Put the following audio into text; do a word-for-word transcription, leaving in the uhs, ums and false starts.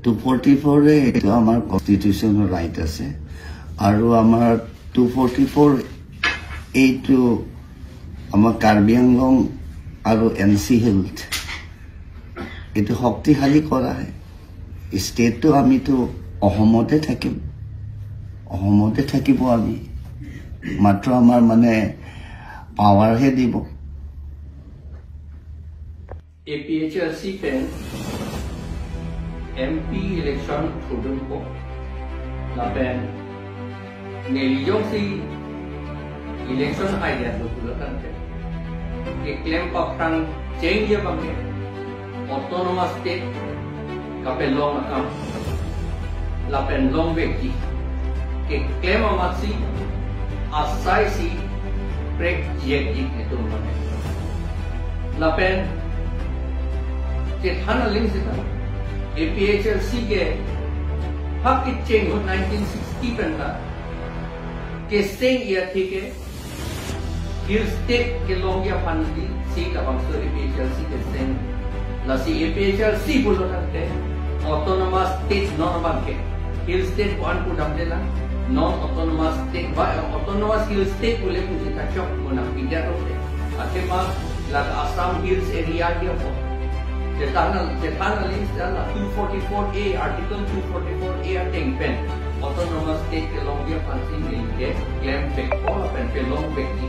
Two forty four এ এইটো আমাৰ কনষ্টিটিউশ্যনৰ ৰাইট আছে আৰু আমাৰ টু ফৰ্টি ফ'ৰ এ এইটো আমাৰ কাৰ্বি আংলং আৰু এন চি হিলছ এইটো শক্তিশালী কৰা হয়। ষ্টেটটো আমিতো অসমতে থাকিম, অসমতে থাকিব আমি, মাত্ৰ আমাৰ মানে পাৱাৰহে দিব। A P H L C pen M P election thudunpo lapen neli jongsi election idea lo pulo tangte keklem paphrang chengji abangke autonomous state kapelong akam lapen longvekji keklem amatsi asaisi prekjekji netum abangke. Lapen chethan aling sita A P H L C ke ha kecheng ahut nineteen sixty pen ta keseng ya thike Hill State kelongji aphan si labangso A P H L C keseng. Lasi A P H L C pulo tangte autonomous state non abangke Hill State pu-an pudamde lang, non autonomous state ba autonomous Hill State pule pusi kachok mo nangpidet rok te. Athema la Assam Hills area dia po. Chethan, chethan aling sita la two forty-four A, Article two forty-four A ateng pen autonomous state kelongji aphan si neli ke klem pekpo lapen pelongvekji.